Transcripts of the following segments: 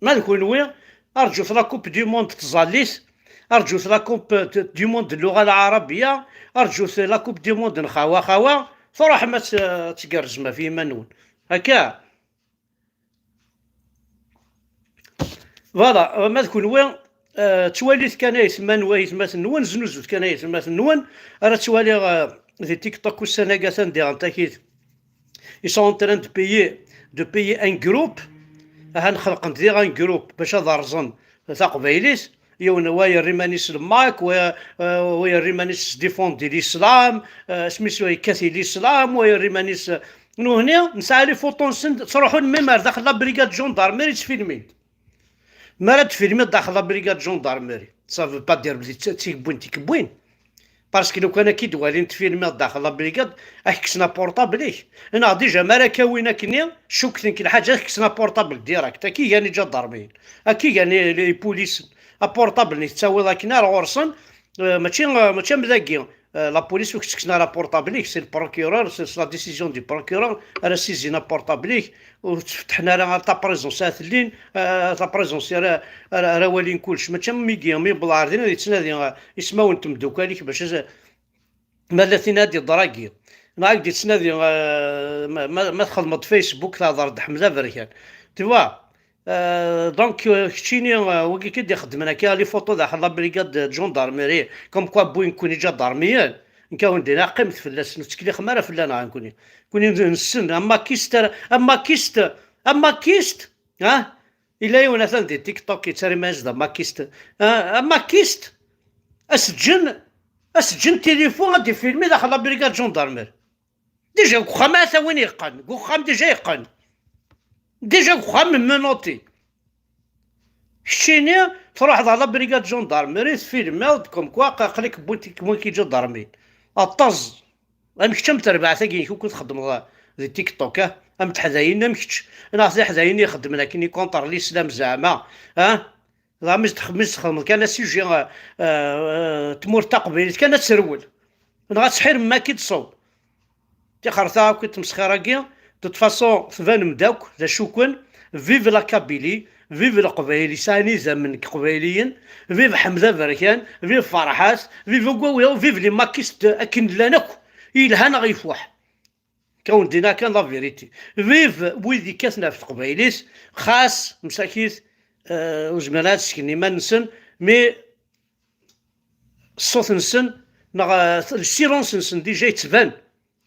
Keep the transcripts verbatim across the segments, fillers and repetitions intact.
Ma d kunwi, arǧut la coupe du monde n tẓallit, arǧut la coupe du monde n lluɣa lɛarabiya, arǧut la coupe du monde n xawa xawa, truḥem ad tgerrzem ɣef yiman-nwen. Akka. Voilà, ma d kunwi, ttwalit kan aytmaten-nwen, znuzut kan aytmaten-nwen. Ara ttwaliɣ di TikTok ussan-agi, atan diɣen takit. Ils sont en train de payer, de payer un groupe. Ahan xelqen-d diɣ un groupe bac ad rẓen taqbaylit. Yiwen wa yerra iman-is le Mac, wa yerra iman-is défendre l'islam, asmi-s wa yekkat i l'islam, wa yerra iman-is. Nuhni nesɛa les photos-nsen ttruḥun même ar daxel la brigade gendarmerie ttfilmin. Mi ara d-tfilmiḍ daxel la brigade gendarmerie, ça veut pas dire belli d tikwwin tikwwin. Parce que lukan ad k-id-walin tfilmiḍ daxel la brigade, ad k-kksen aportabl-ik. Neɣ déjà mi ara k-awin akkenni, cukten-k lḥaǧa, ad k-kksen aportabl direct. Ad k-igan iǧadarmiyen. Ad k-igan i- i- ipulisen. Aportabl-nni tettawiḍ akken ar ɣur-sen, eh, mačči, eh, mačči am dagi. Eh, la police ur k-ttekksen ara aportabl-ik, c'est le procureur, c'est la décision du procureur, ara ssizin aportabl-ik, ur ttfetḥen ara ar ta présence ara tellin, eh, ta présence ara, ara, ara walin kullec. Mačči am wigi, mi yewweḍ ɣer din ad yettnadi, eh, ismawen n temdukal-ik bac ad, ma la tin ad d-iḍragi. Neɣ ad d-ittnadi, eh, ma, ma, ma txedmeḍ Facebook, tehḍer-d Ḥmed Aberkan. Tu vois? Euh, donc, euh, keččini, euh, wigi i d-ixeddmen akka les photos daxel la brigade de gendarmerie, comme quoi wwin-ken iǧadarmiyen, nekk a wen-d-iniɣ qqimet fell-asen, ur ttkellixem ara fell-aneɣ nekkni. Nekkni nessen, am makist, am makist, am makist, ah? Yella yiwen atan di TikTok yettari ma d amakist, ah, am makist, as-ǧǧen, as-ǧǧen tilifun ad d-ifilmi daxel la brigade de gendarmerie. Déjà deg uxxam ata win yeqqen, deg uxxam déjà yeqqen. Déjà deg uxxam menotté. Keččini truḥeḍ ɣer la brigade gendarmerie, tfilmiḍ-d comme quoi aql-ik wwin-k iǧadarmiyen. Aṭṭaz. Am kečč am terbaɛt-agi-inek ukud txeddmeḍ di TikTok, ah? Am teḥdayin am kečč. Neɣ tiḥdayin ixeddmen akken i contre l'islam zeɛma, ah? Dɣa mi s-txedmeḍ kan asujet, euh, euh, tmurt taqbaylit kan ad terwel. Neɣ ad tḥirem ma k-id-ṣṣew. Tixerta akk i tmesxir-agi, de toute façon, tbanem-d akk d acu-ken. Vive la Kabylie, vive Leqbayel, yesɛan idammen deg Iqbayliyen, vive Ḥmed Aberkan, vive Ferḥat, vive Ugawi, vive les makistes akken llan akk, yelha neɣ ifuḥ. Kawen-d-iniɣ kan la vérité. Vive wid yekkaten ɣef teqbaylit, xas msakit, euh, ur zmiren ad sken iman-nsen, mais ṣṣut-nsen neɣ, euh, le silence-nsen déjà yettban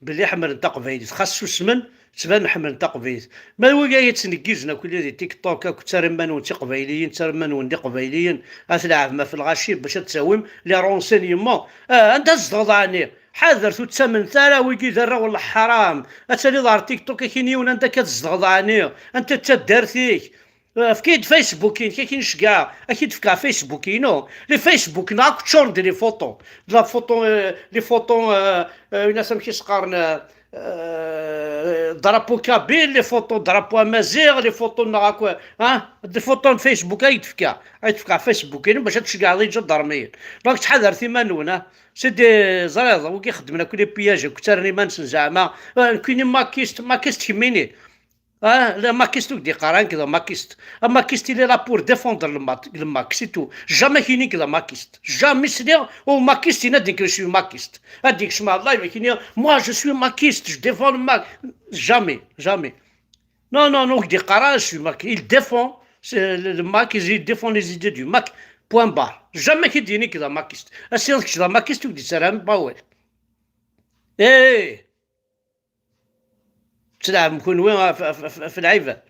belli ḥemmlen taqbaylit, xas susmen ttbanen ḥemmlen taqbaylit. Ma d wigi ay yettneggizen akk di TikTok akk ttarran iman-nwen d tiqbayliyin, ttarran iman-nwen d iqbayliyen, at leɛdem ɣef lɣaci bac ad tawim les renseignements. Ah, anda tzedɣeḍ ɛni? Ḥadret, ur ttamnet ara wigi d arraw n leḥram. Ad taliḍ ɣer TikTok akkin yiwen anda akka tzedɣeḍ ɛni? Anta d taddart-ik? Efk-iyi-d Facebook-inek, ad k-in-ceggɛeɣ, ad k-id-fkeɣ Facebook-inu. Les Facebook-nneɣ akk ččuren d les photos. De la photo, euh, les photos, euh, euh, une amek i s-qqaren, euh, euh, drapeau kabyle, les photos drapeau amaziɣ, les photos-nneɣ akk, hein? Des photos n Facebook ay d-fkeɣ, ay d-fkeɣ Facebook-inu bac ad tceggɛeḍ iǧadarmiyen. Donc ttḥadaret iman-nwen, hein? C'est des, ẓriɣ, wigi xeddmen akk les pillages, akk ttarran iman-nsen zeɛma, euh, nekkini makist, makist kemmini. Ah, le makist ur k-d-yeqqar ara nekk d amakist. Amakist, il est là pour défendre le ma-, le mak, c'est tout. Jamais kini nekk d amakist. Jamais sliɣ u makist yenna-d nekk je suis makist. Ad d-yekcem ɣer live, ad k-yini, moi, je suis makist, je défends le mak. Jamais, jamais. Non, non, non, ur k-d-yeqqar ara je suis makist. Il défend, c'est le, le mak, il défend les idées du mak. Point barre. Jamais k-id-yini nekk d amakist. Ass-a kečč d amakist, ur k-d-yettarra ara awal. Eh! Tleɛbem kunwi ɣef, ɣef, ɣef, ɣef lɛibad.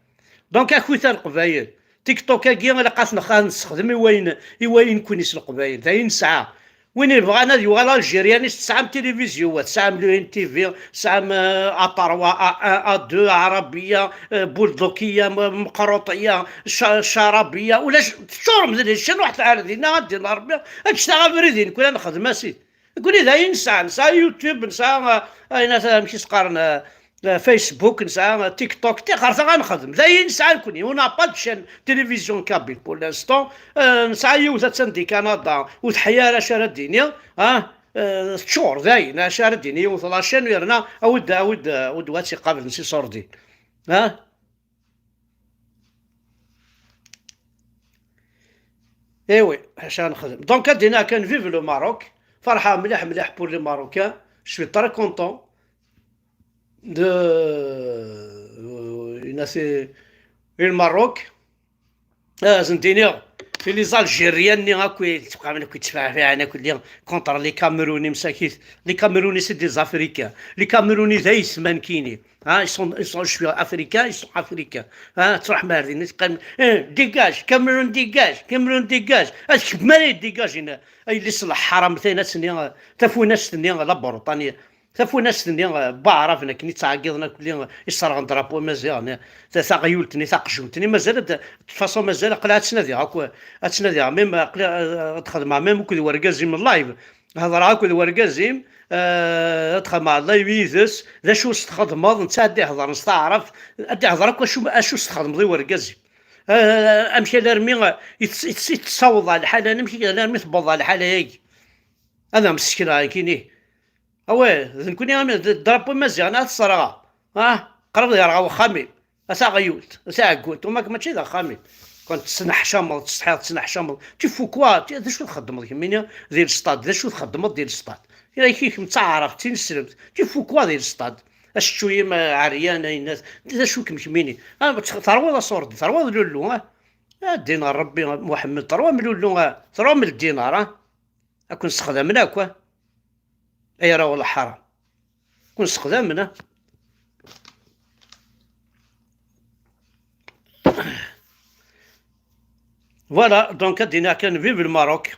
Donc, akit a Leqbayel. TikTok-agi ilaq ad t-nex-, ad nessexdem i wayen, i wayen nekkni s Leqbayel. D ayen nesɛa. Win yebɣan ad yuɣal Algérien, tesɛam tilivizyu, tesɛam le N T V, tesɛam, euh, A trois, A un, A deux, Arabiya, euh, Buldukiya, M-, Meqruṭiya, Ca-, Carabiya, ulac, teččurem d les chaînes, ruḥet ar dinna, ad d-inin Rebbi, ad d-ctaɣ abrid-inek, ula nexdem-as-it. Nekkni d ayen nesɛa, nesɛa YouTube, nesɛa, eh, ayen at-, amek i s-qqaren, eh, eh, Facebook, nesɛa, eh, TikTok, tixerta ad nexdem. D ayen nesɛa nekkni. On n'a pas de chaîne télévision kabyle pour l'instant. Eh, nesɛa yiwet attan di Canada, ur teḥya ara acu ara d-iniɣ, ah, eh, teččur, d ayen, acu ara d-ini yiwet la chaîne, yerna awi-d, awi-d, awi-d wa tt-iqablen s iṣurdiyen. Ah? Eh oui, acu ara nexdem. Donc, ad d-iniɣ kan vive le Maroc. Ferḥeɣ mliḥ, mliḥ pour les Marocains. Je suis très content de, euh, une assez, le Maroc. Ah, ad sen-d-iniɣ, les Algériens-nni akk i tebɣam akk yettfaɛfiɛen akk-nni contre les Camerounais, msakit. Les Camerounais, c'est des Africains. Les Camerounais d ayetma nekkini. Hein, ils sont, ils sont, je suis africain, ils sont africains. Hein, truḥem ar din, teqqim, eh, dégage, Cameroun dégage, Cameroun dégage. Ad kemmel ay dégage, ina, ay yelli-s n leḥram, tayen ad s-nini, tafunast-nni, la Bretanie. Tafunast-nni, eh, n waɛraben akken i ttɛeggiḍen akk, eh, iṣerɣen drapeau amaziɣ, ne, ta-, taɣyult-nni, taqjunt-nni, mazal ad, de toute façon, mazal aql-aɣ ad tt-nadiɣ akk, ad tt-nadiɣ, même aql-, eh, ad xedmeɣ même akked wergaz-im n live, hedreɣ akked wergaz-im, eh, ad xedmeɣ live yid-s, d acu s-txedmeḍ, netta ad d-ihedren s taɛrabt, ad d-ihder akk acu, acu s-txedmeḍ i wergaz-im. Eh, amek alarmi, eh, i tes-, i tes-, i tessaweḍ ɣer lḥala, amek alarmi tewweḍ ɣer lḥala-agi? Ad am-ssekneɣ nekkini. Awah, d nekkni am d drapeau Maziɣ, neɣ ad t-sserɣeɣ? Ah, qrib ad yerɣa wexxam-im. A taɣyult, a taɛeggunt, umak mačči d axxam-im. Kan tettneḥcameḍ, tettsetḥiḍ, tettneḥcameḍ. Tu fous quoi? Tu, d acu txeddmeḍ kemmini di lestad? D acu txeddmeḍ di lestad? Yak-ikem d taɛrabt, d tineslemt. Tu fous quoi di lestad? Acečču-yim, eh, ɛeryan, aynas. D acu-kem kemmini? Ah, terwiḍ aṣurdi, terwiḍ lullu, ah? Ah, ddin n Rebbi, Muḥemmed, terwam lullu, ah, terwam ldinar, ah? Ad ken-sexdamen akk, ah? Ay arraw n lḥaram. Ad ken-sexdamen, ah? Voilà, donc ad d-iniɣ kan vive le Maroc.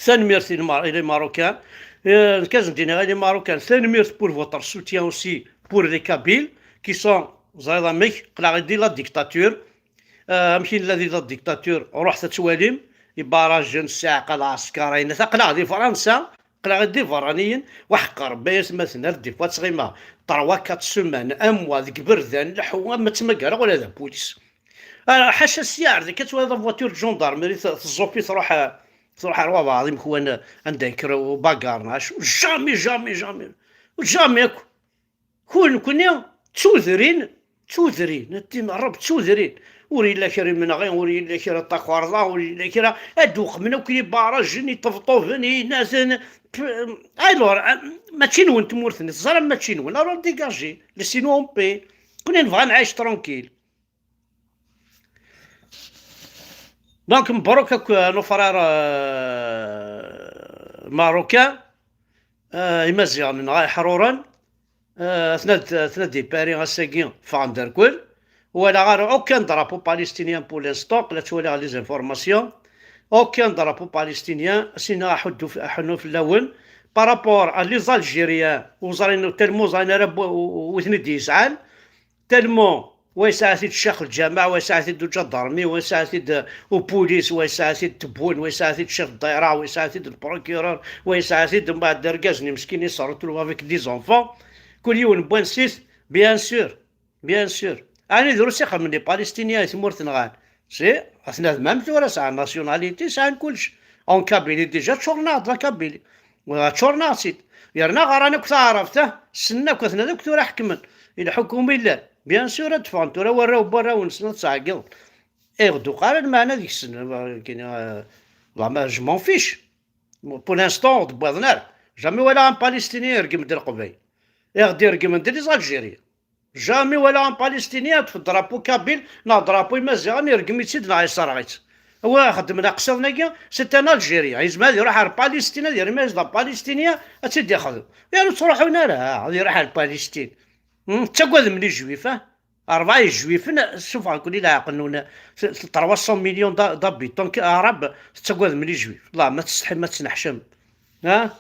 Tanemmirt i Lmar-, i les Marocains. Euh, nekk ad d-iniɣ i les Marocains, tanemmirt pour votre soutien aussi pour les Kabyles, qui sont, ẓriḍ amek, aql-aɣ di la dictature. Euh, amek i nella di la dictature, ruḥet ad twalim, ibarajen, ssiɛqa, lɛesker, ayen, aql-aɣ di Fransa, aql-aɣ d iberraniyen, waḥeqq Rebbi ay atmaten, ar des fois ttɣimeɣ trois quatre semaines, un mois, deg iberdan, leḥḥu, am ad ttmagareɣ ula d apulis. Ah, ḥaca syaɛer, deg ad twaliḍ la voiture de gendarmerie, t-, teẓẓufi, truḥ, eh, truḥ ar wabeɛḍ imekwan, eh, anda yekker ubagar, neɣ acu. Jamais, jamais, jamais. Jamais akk. Kul nekkni d tudrin, d tudrin, ad d-imerreb d tudrin. Ur yella kra imenɣi, ur yella kra takerḍa, ur yella kra. Ad d-uqmen akk yibarajen, iṭebṭuben, inaten. P-, alors, eh, mačči nwen tmurt-nni, teẓram mačči nwen. Alors dégagez, laissez-nous en paix. Kunni nebɣa nɛic tranquille. Donc, مبروك à nos frères, euh, marocains, euh, imaziɣen-nneɣ iḥruren, euh, atna d, atna d ipari ass-agi ffɣen-d rkul. Ur walaɣ ara aucun drapeau palestinien pour l'instant, la ttwaliɣ les informations. Aucun drapeau palestinien, sina aḥuddu f-, aḥunnu fell-awen. Par rapport à les Algériens, ur ẓrin, tellement ur ẓrin ara bu-, wi ten-id-yesɛan, tellement wa yesɛa-t-id ccix lǧameɛ, wa yesɛa-t-id uǧadarmi, wa yesɛa-t-id, euh, upulis, wa yesɛa-t-id tebwun, wa yesɛa-t-id ccix ddayra, wa yesɛa-t-id le procureur, wa yesɛa-t-id mbeɛd d argaz-nni meskin i s-retrouve avec des enfants. Kul yiwen n wansi-t, bien sûr, bien sûr. Ɛni drus i xedmen les Palestiniens i tmurt nɣan? Si, atna d même tura sɛan nationalité, sɛan kullec. En Kabylie déjà ččuren-aɣ-d la Kabylie. Ččuren-aɣ-tt-id. Yerna ɣran akk taɛrabt, ah, ssnen akk, atna d akk tura ḥekmen. Ileḥḥu-kum illan. Bien sûr ad d-ffɣen tura warraw n warraw-nsen ad ttɛeggiḍen. Iɣ d-uqaren lmeɛna deg-sen, euh, kini, euh, je m'en fiche. Pour l'instant ur d-wwiḍen ara. Jamais walaɣ un Palestinien ireggem-d Leqbayel. Iɣ d-ireggmen d les Algériens. Jamais walaɣ un Palestinien yeṭṭef drapeau kabyle neɣ drapeau imaziɣen, ireggem-itt-id neɣ yesserɣ-itt. Wa xeddmen aqsiḍen-agi, c'est un Algérien. Yezmer ad iruḥ ar Palestine, ad yermez d Palestinien, ad tt-id-ixdem. Ur ttruḥun ara, ad iruḥ ar Palestine. Hmm, tettagadem les Juifs, ah? Rebɛa Ijuifen ssufɣen-ken i leɛqel-nwen. Trois cents millions d'a-, d'habitants arabes, tettagadem les Juifs. Wallah, ma tsetḥim, ma tettneḥcam. Ha?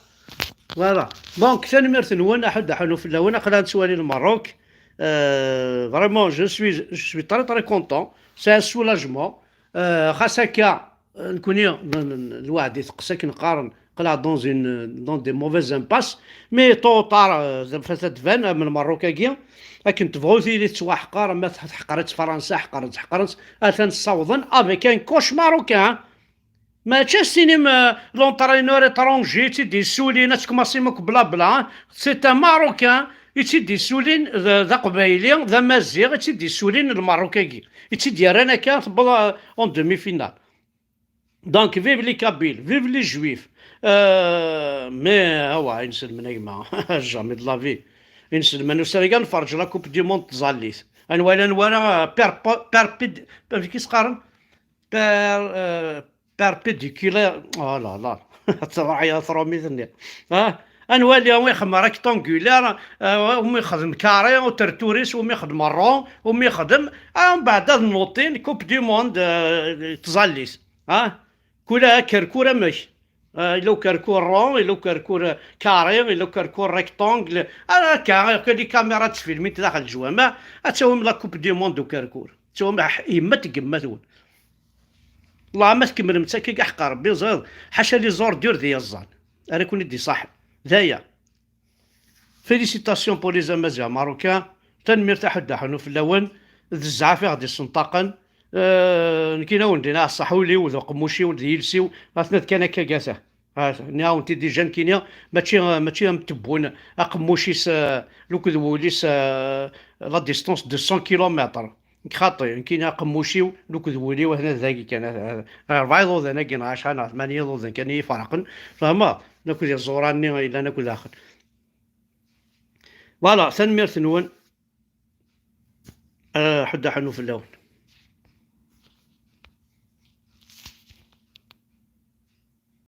Voilà. Donc, tanemmirt-nwen, aḥud aḥunu fell-awen, aql-aɣ nettwali Lmerruk. Euh, vraiment, je suis, je suis très, très content. C'est un soulagement. Euh, xas akka, euh, nekkni, n-, n-, lwaḥed iteqqes akken qqaren, aql-aɣ dans une, dans des mauvaises impasses. Mais tôt ou tard, euh, fat ad tban, am Lmerruk-agi, akken tebɣu tili tettwaḥqer, ma teḥqer-itt Fransa, ḥqren-tt, ḥqren-tt, atan ssawḍen avec un cauchemar marocain. Mačči ad s-tinim, euh, l'entraîneur étranger i tt-id-yessulin, ad tkumasim akk blabla, hein. C'est un Marocain i tt-id-yessulin, d, d Aqbayli, d Amaziɣ i tt-id-yessulin Lmerruk-agi. I tt-id-yerran akka, tewweḍ, euh, en demi-finale. Donc, vive les Kabyles, vive les Juifs. Euh, mais, awa, inselmen a gma, jamais de la vie. Inselmen, ussan-agi ad nferreǧ la Coupe du Monde tẓallit. Ad nwali, ad nwali, euh, per-, per-, perpid-, amek i s-qqaren? Per-, euh, perpendiculaire. Oh là là. Ad truḥ ya trumit-nni. Ah, ad nwali umi ixdem rectangulaire, euh, umi ixdem carré, uterturis, umi ixdem rond, umi ixdem. Ah, mbeɛd ad nuṭin Coupe du Monde, euh, tẓallit. Ah, kula akerkur amek. Ah, yella ukerkur rond, yella ukerkur, ah, carré, yella ukerkur rectangle. Ah, akka, akka, les caméras ttfilmint daxel lejwamaɛ, ad tawim la coupe du monde ukerkur. Ad tawim, ah, yemma n yemma-twen. Wellah ma tkemmlem-tt akka, aḥeqq Rebbi, ẓriɣ, ḥaca les ordures d yiẓẓan ara ken-id-iṣaḥen. D aya. Félicitations pour les Amaziɣ marocains. Tanemmirt a Ḥuddu Ḥanun fell-awen. D zzɛaf i ɣ-d-isenṭaqen. Eh, nekkini ad wen-d-iniɣ ṣṣeḥ, ul-iw d uqemmuc-iw d yiles-iw, atna kan akka gata. Ha, nniɣ-awen-t-id déjà nekkini, mačči, mačči am tewwun aqemmuc-is, eh, lukked wul-is, eh, la distance de cent kilomètres. Nekk xaṭi, nekkini aqemmuc-iw lukked wul-iw atna dagi kan, eh, rebɛa iḍudan-agi neɣ acḥal neɣ tmanya iḍudan kan i yi-iferqen, tfehmeḍ? Akked iẓuran-nni yellan akk daxel. Voilà, tanemmirt-nwen. Eh, Ḥuddu Ḥanun fell-awen.